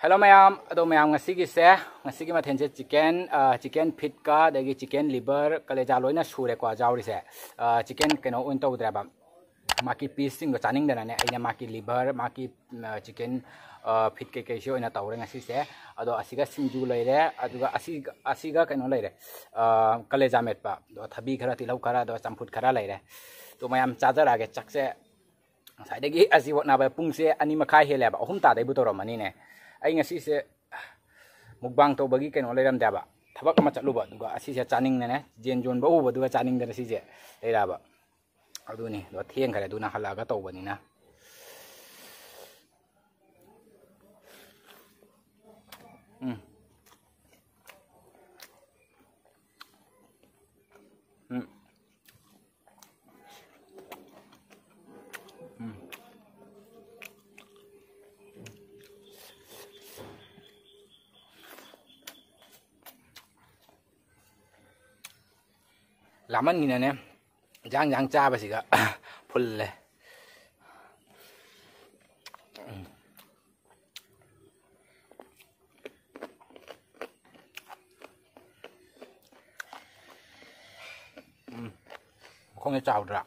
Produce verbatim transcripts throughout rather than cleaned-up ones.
Hello ꯃꯌꯥꯝ, ꯑꯗꯣ ꯃꯌꯥꯝ, ꯉꯁꯤꯒꯤꯁꯦ, ꯉꯁꯤꯒꯤ ꯃꯊꯦꯜꯁꯦ chicken, ꯑ, chicken feetꯀ ꯑꯗꯒꯤ chicken liver, ꯀꯂꯦꯖꯥ ꯂꯣꯏꯅ ꯁꯨꯔꯦꯀꯣ ꯌꯥꯎꯔꯤꯁꯦ꯫ ꯑ, chicken ꯀꯩꯅꯣ ꯑꯣꯏꯅ ꯇꯧꯗ꯭ꯔꯦꯕ, ꯃꯥꯒꯤ pieceꯁꯤꯡꯗꯣ ꯆꯥꯅꯤꯡꯗꯅꯅꯦ, ꯑꯩꯅ ꯃꯥꯒꯤ liver, ꯃꯥꯒꯤ, ꯑ, chicken, ꯑ, feet ꯀꯩꯀꯩꯁꯤ ꯑꯣꯏꯅ ꯇꯧꯔꯦ ꯉꯁꯤꯁꯦ꯫ ꯑꯗꯣ ꯑꯁꯤꯒ ꯁꯤꯡꯖꯨ ꯂꯩꯔꯦ, ꯑꯗꯨꯒ ꯑꯁꯤꯒ, ꯑꯁꯤꯒ ꯀꯩꯅꯣ ꯂꯩꯔꯦ, ꯑ, ꯀꯂꯦꯖꯥ ꯃꯦꯠꯄ, ꯑꯗꯣ ꯊꯕꯤ ꯈꯔ, ꯇꯤꯜꯍꯧ ꯈꯔ, ꯑꯗꯣ ꯆꯝꯐꯨꯠ ꯈꯔ ꯂꯩꯔꯦ꯫ ꯑꯗꯣ ꯃꯌꯥꯝ ꯆꯥꯖꯔꯛꯑꯒꯦ ꯆꯥꯛꯁꯦ꯫ ꯉꯁꯥꯏꯗꯒꯤ ꯑꯁꯤ ꯍꯣꯠꯅꯕ ꯄꯨꯡꯁꯦ ꯑꯅꯤ ꯃꯈꯥꯏ ꯍꯦꯜꯂꯦꯕ, ꯑꯍꯨꯝ ꯇꯥꯗꯩꯕꯨ ꯇꯧꯔꯝꯃꯅꯤꯅꯦ꯫ ꯑꯩ ꯉꯁꯤꯁꯦ mukbang ꯇꯧꯕꯒꯤ ꯀꯩꯅꯣ ꯂꯩꯔꯝꯗꯦꯕ, ꯊꯕꯛ ꯑꯃ ꯆꯠꯂꯨꯕ, ꯑꯗꯨꯒ ꯑꯁꯤꯁꯦ ꯆꯥꯅꯤꯡꯗꯅꯦ, ꯌꯦꯟ ꯌꯣꯟꯕ ꯎꯕꯗꯨꯒ ꯆꯥꯅꯤꯡꯗꯅ ꯁꯤꯁꯦ ꯂꯩꯔꯛꯑꯕ꯫ ꯑꯗꯨꯅꯤ, ꯑꯗꯣ ꯊꯦꯡꯈ꯭ꯔꯦ, ꯑꯗꯨꯅ ꯍꯜꯂꯛꯑꯒ ꯇꯧꯕꯅꯤꯅ꯫ ꯎꯝ꯫ ꯎꯝ꯫ ꯎꯝ꯫ ꯂꯥꯝꯃꯟꯒꯤꯅꯅꯦ, ꯏꯟꯖꯥꯡ, ꯏꯟꯖꯥꯡ ꯆꯥꯕꯁꯤꯒ ꯐꯨꯜꯂꯦ꯫ ꯎꯝ꯫ ꯎꯝ꯫ ꯃꯈꯣꯡꯁꯦ ꯆꯥꯎꯗ꯭ꯔꯥ?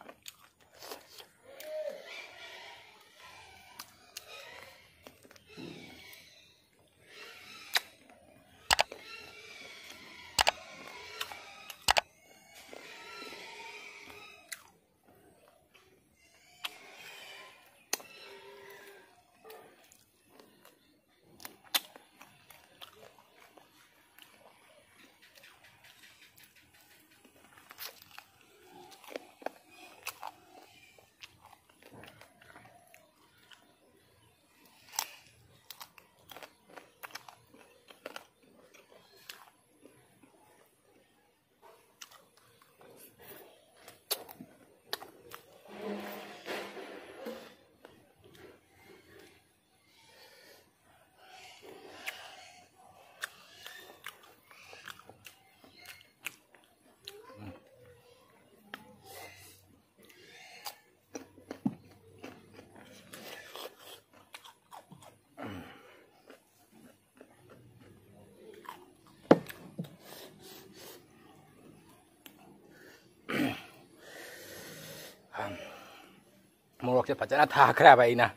ꯁꯦ ꯐꯖꯅ ꯊꯥꯈ꯭ꯔꯦꯕ ꯑꯩꯅ꯫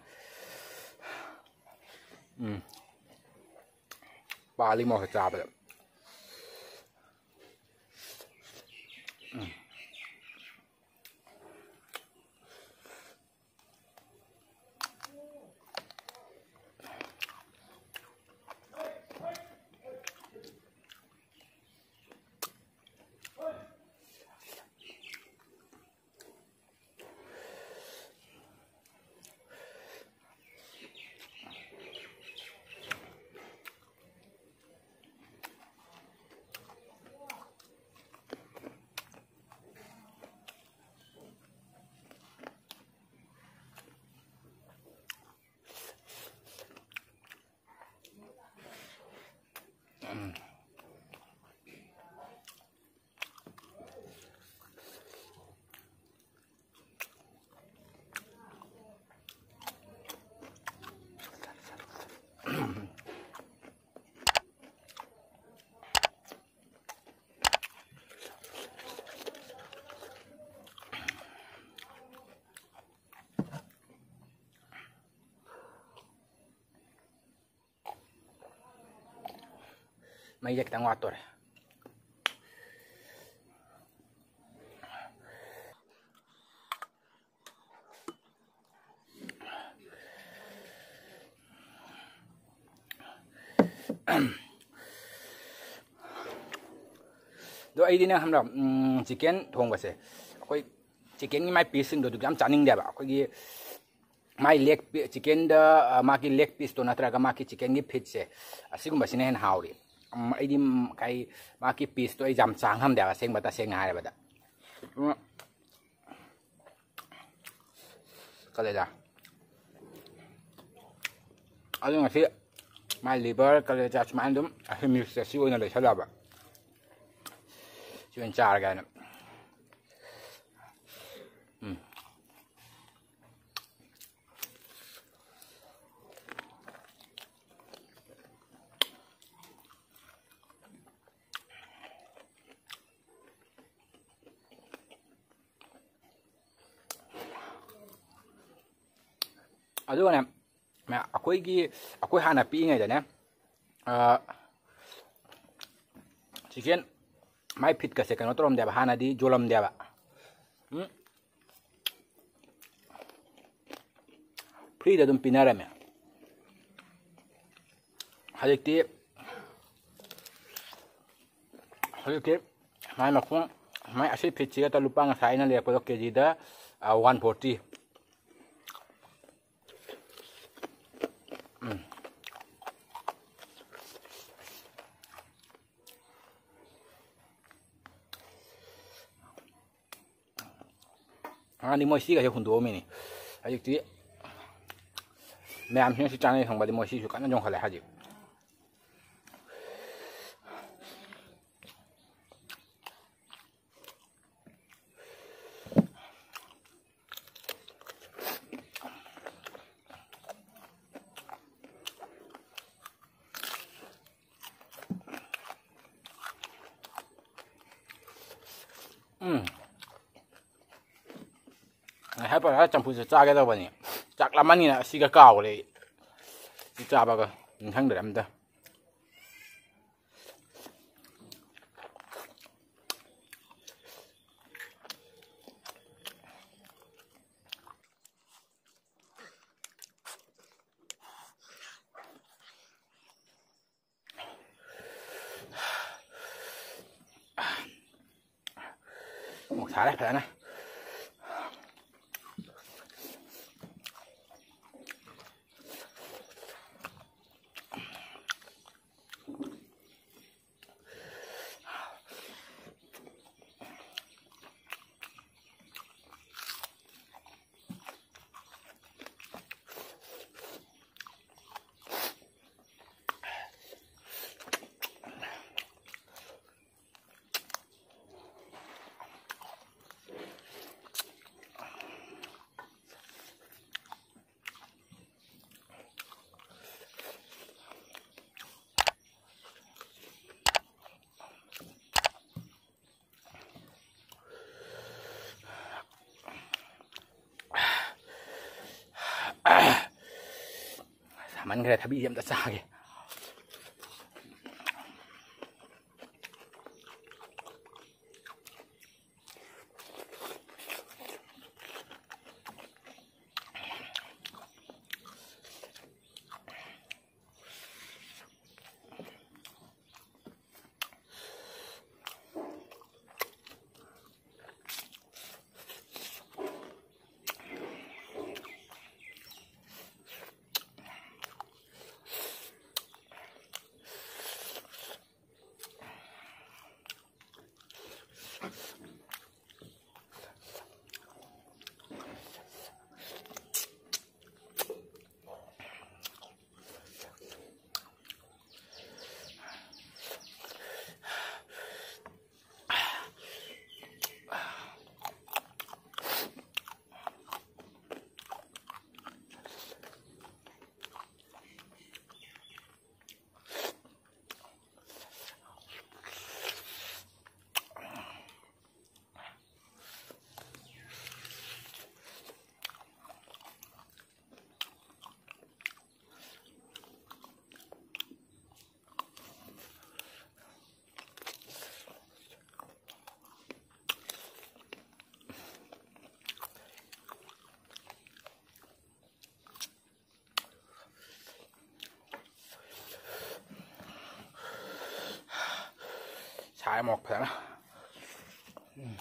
ꯎꯝ꯫ ꯄꯥꯜꯂꯤ ꯃꯣꯔꯣꯛꯁꯦ ꯆꯥꯕꯗ꯫ ꯎꯝ꯫ ꯃꯩꯁꯦ ꯈꯤꯇꯪ ꯋꯥꯠꯇꯣꯔꯦ꯫ ꯑꯗꯣ ꯑꯩꯗꯤꯅꯦ ꯈꯪꯕ꯭ꯔꯥ, ꯎꯝ, ꯆꯤꯀꯦꯟ ꯊꯣꯡꯕꯁꯦ, ꯑꯩꯈꯣꯏ ꯆꯤꯀꯦꯟꯒꯤ ꯃꯥꯏ ꯄꯤꯁꯁꯤꯡꯗꯣ ꯑꯗꯨ ꯌꯥꯝ ꯆꯥꯅꯤꯡꯗꯦꯕ꯫ ꯑꯩꯈꯣꯏꯒꯤ ꯃꯥꯏ ꯂꯦꯒ ꯄꯤ-, ꯆꯤꯀꯦꯟꯗ, ꯑ, ꯃꯥꯒꯤ ꯂꯦꯒ ꯄꯤꯁꯇꯣ ꯅꯠꯇ꯭ꯔꯒ ꯃꯥꯒꯤ ꯆꯤꯀꯦꯟꯒꯤ ꯐꯤꯠꯁꯦ, ꯑꯁꯤꯒꯨꯝꯕꯁꯤꯅ ꯍꯦꯟꯅ ꯍꯥꯎꯔꯤ꯫ ꯎꯝ, ꯑꯩꯗꯤ, ꯎꯝ, ꯀꯩ, ꯃꯥꯒꯤ ꯄꯤꯁꯇꯣ ꯑꯩ ꯌꯥꯝ ꯆꯥ ꯉꯝꯗꯦꯕ, ꯑꯁꯦꯡꯕ, ꯇꯁꯦꯡꯅ ꯍꯥꯏꯔꯕꯗ꯫ ꯎꯝ꯫ ꯀꯂꯦꯖꯥ꯫ ꯑꯗꯨ ꯉꯁꯤ ꯃꯥꯏ ꯂꯤꯚꯔ, ꯀꯂꯦꯖꯥ ꯁꯨꯃꯥꯏꯅ ꯑꯗꯨꯝ ꯑꯁꯤ ꯃꯤꯛꯁꯁꯦ ꯁꯤ ꯑꯣꯏꯅ ꯂꯩꯁꯜꯂꯕ꯫ ꯁꯤ ꯑꯣꯏꯅ ꯆꯥꯔꯒꯦ ꯍꯥꯏꯅ꯫ ꯎꯝ꯫ ꯑꯗꯨꯒꯅꯦ, ꯃꯌꯥꯝ, ꯑꯩꯈꯣꯏꯒꯤ, ꯑꯩꯈꯣꯏ ꯍꯥꯟꯅ ꯄꯤꯛꯏꯉꯩꯗꯅꯦ, ꯆꯤꯀꯦꯟ ꯃꯥꯏ ꯐꯤꯠꯀꯁꯦ ꯀꯩꯅꯣ ꯇꯧꯔꯝꯗꯦꯕ, ꯍꯥꯟꯅꯗꯤ ꯌꯣꯜꯂꯝꯗꯦꯕ꯫ ꯎꯝ꯫ ꯐ꯭ꯔꯤꯗ ꯑꯗꯨꯝ ꯄꯤꯅꯔꯝꯃꯦ꯫ ꯍꯧꯖꯤꯛꯇꯤ, ꯍꯧꯖꯤꯛꯇꯤ ꯃꯥꯏ ꯃꯈꯣꯡ, ꯃꯥꯏ ꯑꯁꯤ ꯐꯤꯠꯁꯤꯒ ꯂꯨꯄꯥ, ꯉꯁꯥꯏ ꯑꯩꯅ ꯂꯩꯔꯛꯄꯗꯣ ꯀꯦ ꯖꯤꯗ ꯋꯥꯟ ꯐꯣꯔꯇꯤ꯫ ꯎꯝ꯫ ꯍꯥꯟꯅꯗꯤ ꯃꯣꯏ ꯁꯤꯒꯁꯦ ꯍꯨꯟꯗꯣꯛꯑꯝꯃꯤꯅꯤ꯫ ꯍꯧꯖꯤꯛꯇꯤ ꯃꯌꯥꯝꯁꯤꯅ ꯁꯤ ꯆꯥꯅꯩ ꯈꯪꯕꯗꯤ ꯃꯣꯏ ꯁꯤꯁꯨ ꯀꯟꯅ ꯌꯣꯟꯈꯠꯂꯦ ꯍꯧꯖꯤꯛ꯫ ꯎꯝ꯫ ꯉꯁꯥꯏ ꯄꯔꯥ ꯆꯝꯐꯨꯠꯁꯦ ꯆꯥꯒꯦ ꯇꯧꯕꯅꯤ꯫ ꯆꯥꯛ ꯂꯥꯝꯃꯟꯒꯤꯅ ꯑꯁꯤꯒ ꯀꯥꯎꯈ꯭ꯔꯦ ꯑꯩ꯫ ꯁꯤ ꯆꯥꯕꯒ ꯅꯤꯡꯁꯤꯡꯗ꯭ꯔꯦ ꯑꯝꯇ꯫ ꯑꯃꯨꯛ ꯁꯥꯔꯦ ꯐꯖꯅ꯫ ꯈꯔ ꯊꯕꯤꯁꯦ ꯑꯝꯇ ꯆꯥꯒꯦ꯫ ꯁꯥꯏ ꯃꯣꯔꯣꯛ ꯐꯖꯅ꯫ ꯎꯝ꯫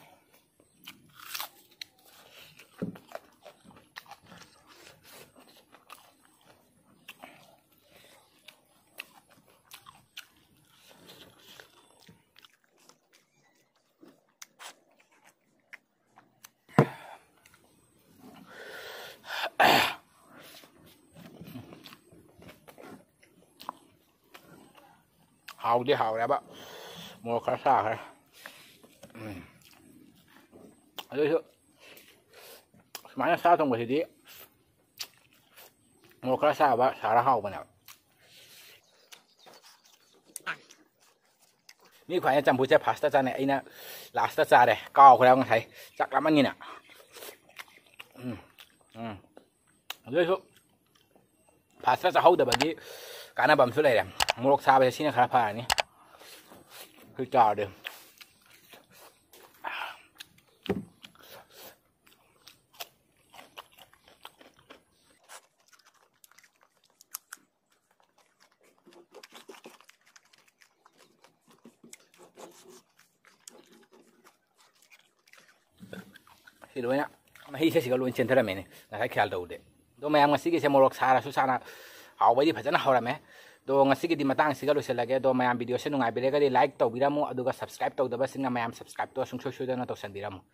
ꯍꯥꯎꯗꯤ ꯍꯥꯎꯔꯦꯕ꯫ ꯃꯣꯔꯣꯛ ꯈꯔ ꯁꯥꯈ꯭ꯔꯦ꯫ ꯎꯝ꯫ ꯑꯗꯨꯁꯨ ꯁꯨꯃꯥꯏꯅ ꯁꯥ ꯊꯣꯡꯕꯁꯤꯗꯤ ꯃꯣꯔꯣꯛ ꯈꯔ ꯁꯥꯕ ꯁꯥꯔ ꯍꯥꯎꯕꯅꯦꯕ꯫ ꯃꯤ ꯈ꯭ꯋꯥꯏꯅ ꯆꯝꯐꯨꯠꯁꯦ first ꯆꯥꯅꯩ, ꯑꯩꯅ last ꯆꯥꯔꯦ, ꯀꯥꯎꯈ꯭ꯔꯦ ꯉꯁꯥꯏ ꯆꯥꯛ ꯂꯥꯝꯃꯟꯒꯤꯅ꯫ ꯎꯝ, ꯎꯝ꯫ ꯑꯗꯨ ꯑꯣꯏꯁꯨ ꯐꯥꯁꯇ ꯆꯥꯍꯧꯗꯕꯒꯤ ꯀꯥꯟꯅꯕ ꯑꯃꯁꯨ ꯂꯩꯔꯦ꯫ ꯃꯣꯔꯣꯛ ꯁꯥꯕꯁꯦ ꯁꯤꯅ ꯈꯔ ꯐꯔꯅꯤ꯫ ꯍꯧꯖꯤꯛ ꯆꯥꯔꯗꯤ꯫ ꯁꯤ ꯂꯣꯏꯅ ꯃꯍꯤꯁꯦ ꯁꯤꯒ ꯂꯣꯏ ꯆꯦꯟꯊꯔꯝꯃꯦꯅꯦ, ꯉꯁꯥꯏ ꯈ꯭ꯌꯥꯜ ꯇꯧꯗꯦ꯫ ꯑꯗꯣ ꯃꯌꯥꯝ, ꯉꯁꯤꯒꯤꯁꯦ ꯃꯣꯔꯣꯛ ꯁꯥꯔꯁꯨ ꯁꯥꯅ ꯍꯥꯎꯕꯩꯗꯤ ꯐꯖꯅ ꯍꯧꯔꯝꯃꯦ꯫ ꯑꯗꯣ ꯉꯁꯤꯒꯤꯗꯤ ꯃꯇꯥꯡꯁꯤꯒ ꯂꯣꯏꯁꯤꯜꯂꯒꯦ꯫ ꯑꯗꯣ ꯃꯌꯥꯝ, ꯚꯤꯗꯤꯑꯣꯁꯦ ꯅꯨꯡꯉꯥꯏꯕꯤꯔꯒꯗꯤ ꯂꯥꯏꯛ ꯇꯧꯕꯤꯔꯝꯃꯨ, ꯑꯗꯨꯒ ꯁꯕꯁꯀ꯭ꯔꯥꯏꯕ ꯇꯧꯗꯕꯁꯤꯡꯅ ꯃꯌꯥꯝ ꯁꯕꯁꯀ꯭ꯔꯥꯏꯕꯇꯣ ꯁꯨꯡꯁꯣꯏ ꯁꯣꯏꯗꯅ ꯇꯧꯁꯟꯕꯤꯔꯝꯃꯨ꯫